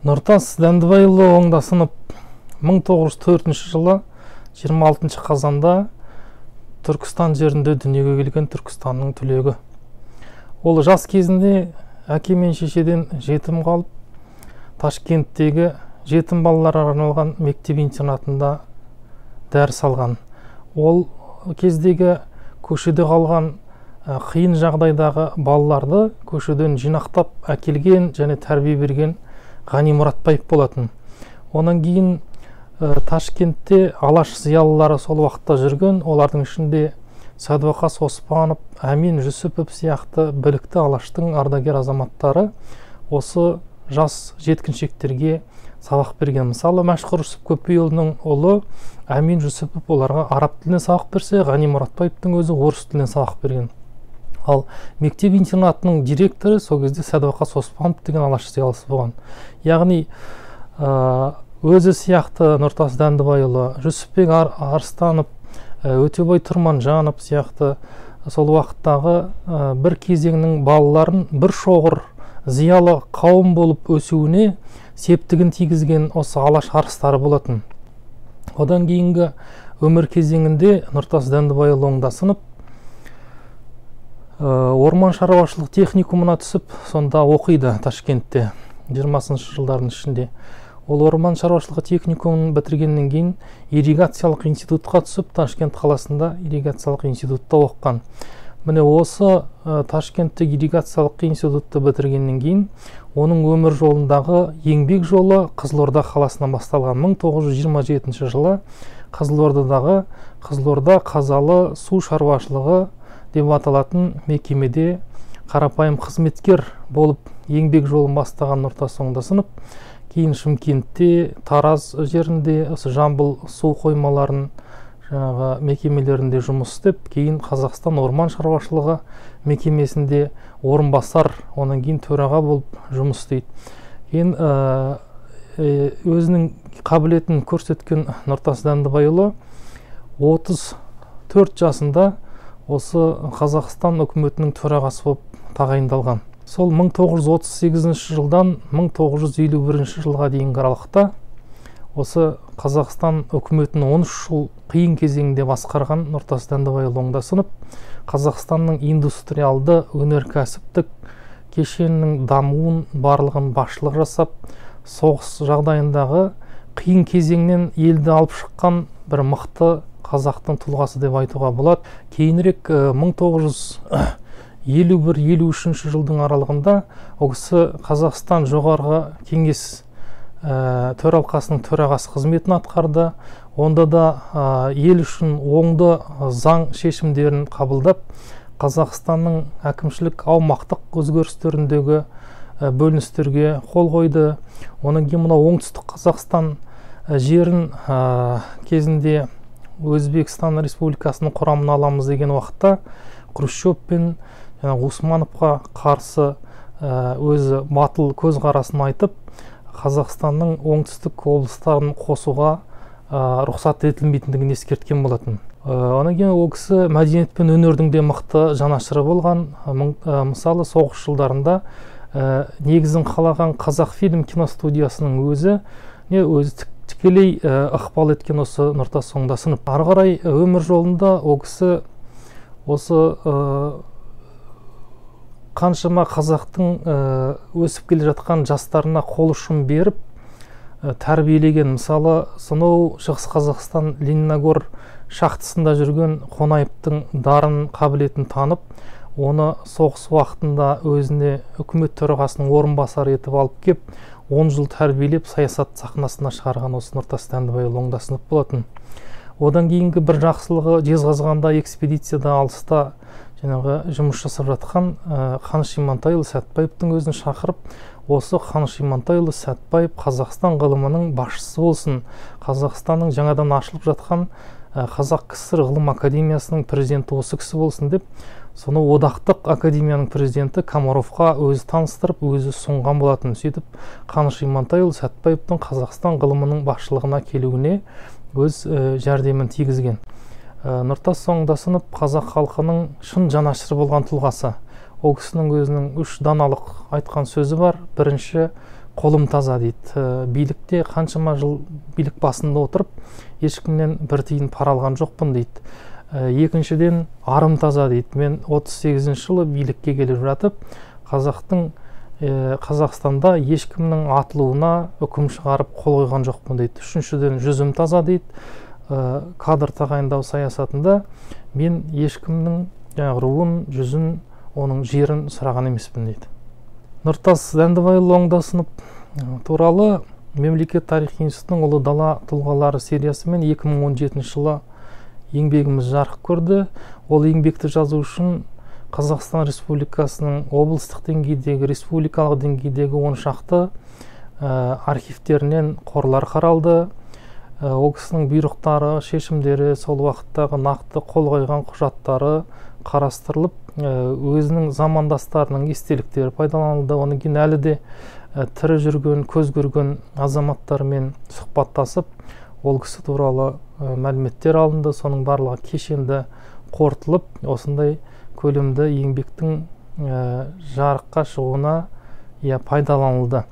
Нұртас Дәндібайұлы Оңдасынов 1904 жылы 26 қазанда Түркістан жерінде дүниеге келген Түркістанның түлегі. Ол жас кезінде әке мен шешеден жетім қалып, Ташкенттегі жетім балаларға арналған мектеп-интернатында дәріс алған. Ол кездегі көшеде қалған қиын жағдайдағы балаларды көшеден жинақтап әкелген және тәрбие берген Ғани Мұратбаев болатын. Онан кейін Ташкентте алаш зиялылары сол уақытта жүрген, олардың ішінде Сәдуақас Оспанов, Әмин Жүсіпов сияқты білікті алаштың ардагер азаматтары осы жас жеткіншектерге сабақ берген. Мысалы, Мәшһүр Жүсіп Көпейұлының ұлы Әмин Жүсіпов оларға араб тілінен сабақ берсе, Ғани Мұратбаевтың өзі орыс тілінен сабақ берген. Ал мектеп-интернатының директоры сол кезде Сәдуақас Оспанов деген алаш зиялысы болған. Яғни өзі сияқты Нұртас Дәндібайұлы, Жүсіпбек Арыстанов, Өтебай Тұрманжанов сияқты сол уақыттағы бір кезеңнің балаларын бір шоғыр зиялы қауым болып өсуіне септігін тигізген осы алаш арыстары болатын. Одан кейінгі өмір кезеңінде Нұртас Дәндібайұлы Оңдасынов орман шаруашылық техникумына түсіп, сонда оқиды Ташкентте 20-шы жылдардың ішінде. Ол орман шаруашылығы техникумын бітіргеннен кейін ирригациялық институтқа түсіп, Ташкент қаласында ирригациялық институтта оқыған. Міне осы Ташкенттегі ирригациялық институтты бітіргеннен кейін оның өмір жолындағы еңбек жолы Қызылорда қаласынан басталған. 1927 жылы Қызылордадағы Қызылорда Қазалы су шаруашылығы деп аталатын мекемеде қарапайым қызметкер болып еңбек жолын бастаған Нұртас Оңдасынов кейін Шымкентте, Тараз жерінде, осы Жамбыл су қоймаларын жаңағы мекемелерінде жұмыс істеп, кейін Қазақстан орман шаруашылығы мекемесінде орынбасар, онан кейін төраға болып жұмыс істейді. Кейін өзінің қабілетін көрсеткен Нұртас Дәндібайұлы 34 жасында осы Қазақстан үкіметінің төрағасы болып тағайындалған. Сол 1938 жылдан 1951 жылға дейінгі аралықта осы Қазақстан үкіметін 13 жыл қиын кезеңде басқарған Нұртас Дәндібайұлы Оңдасынов Қазақстанның индустриалды өнеркәсіптік кешенінің дамуын барлығын басшылық жасап, соғыс жағдайындағы қиын кезеңнен елді алып шыққан бір мықты қазақтың тұлғасы деп айтуға болады. Кейінірек 1951-53 жылдың аралығында ол кісі Қазақстан Жоғарғы Кеңес төралқасының төрағасы қызметін атқарды. Онда да ел үшін оңды заң шешімдерін қабылдап, Қазақстанның әкімшілік аумақтық өзгерістеріндегі бөліністерге қол қойды. Онан кейін мынау Оңтүстік Қазақстан жерін кезінде Өзбекстан Республикасының құрамына аламыз деген уақытта Хрущев пен Усмановқа қарсы өзі батыл көзқарасын айтып, Қазақстанның оңтүстік облыстарын қосуға рұқсат етілмейтіндігін ескерткен болатын. Одан кейін ол кісі мәдениет пен өнердің де мықты жанашыры болған. Мысалы, соғыс жылдарында негізін қалаған Қазақфильм киностудиясының өзі өзі тікелей ықпал еткен осы Нұртас Оңдасынов. Ары қарай өмір жолында ол кісі осы қаншама қазақтың өсіп келе жатқан жастарына қол ұшын беріп тәрбиелеген. Мысалы, сонау Шығыс Қазақстан Лениногор шахтасында жүрген Қонаевтың дарын қабілетін танып, оны соғыс уақытында өзіне үкімет төрағасының орынбасары етіп алып кеп, 10 жыл тәрбиелеп саясат сахнасына шығарған осы Нұртас Дәндібайұлы Оңдасынов болатын. Одан кейінгі бір жақсылығы Жезқазғанда экспедицияда алыста жаңағы жұмыс жасап жатқан Қаныш Имантайұлы Сәтбаевтың өзін шақырып, осы Қаныш Имантайұлы Сәтбаев Қазақстан ғылымының басшысы болсын, Қазақстанның жаңадан ашылып жатқан Қазақ КСР ғылым академиясының президенті осы кісі болсын деп, соны одақтық академияның президенті Комаровқа өзі таныстырып, өзі ұсынған болатын. Сөйтіп Қаныш Имантайұлы Сәтбаевтың Қазақстан ғылымының басшылығына келуіне өз жәрдемін тигізген. Нұртас Оңдасынов қазақ халқының шын жанашыры болған тұлғасы. Ол кісінің өзінің үш даналық айтқан сөзі бар. Бірінші, қолым таза дейді. Билікте қаншама жыл билік басында отырып, ешкімнен бір тиын пара алған жоқпын дейді. Екіншіден, арым таза дейді. Мен 38 жылы билікке келіп жатып, Қазақстанда ешкімнің атылуына үкім шығарып қол қойған жоқпын дейді. Үшіншіден, жүзім таза дейді. Кадр тағайындау саясатында мен ешкімнің руын, жүзін, оның жерін сұраған емеспін дейді. Нұртас Дәндібайұлы Оңдасынов туралы Мемлекет тарих институтының Ұлы дала тұлғалары сериясымен 2017 жылы еңбегіміз жарық көрді. Ол еңбекті жазу үшін Қазақстан Республикасының облыстық деңгейдегі, республикалық деңгейдегі 10 шақты архивтерінен қорлар қаралды. Ол кісінің бұйрықтары, шешімдері, сол уақыттағы нақты қол қойған құжаттары қарастырылып, өзінің замандастарының естеліктері пайдаланылды. Одан кейін әлі де тірі жүрген, көз көрген азаматтармен сұхбаттасып, ол кісі туралы мәліметтер алынды. Соның барлығы кешенді қорытылып, осындай көлемді еңбектің жарыққа шығуына пайдаланылды.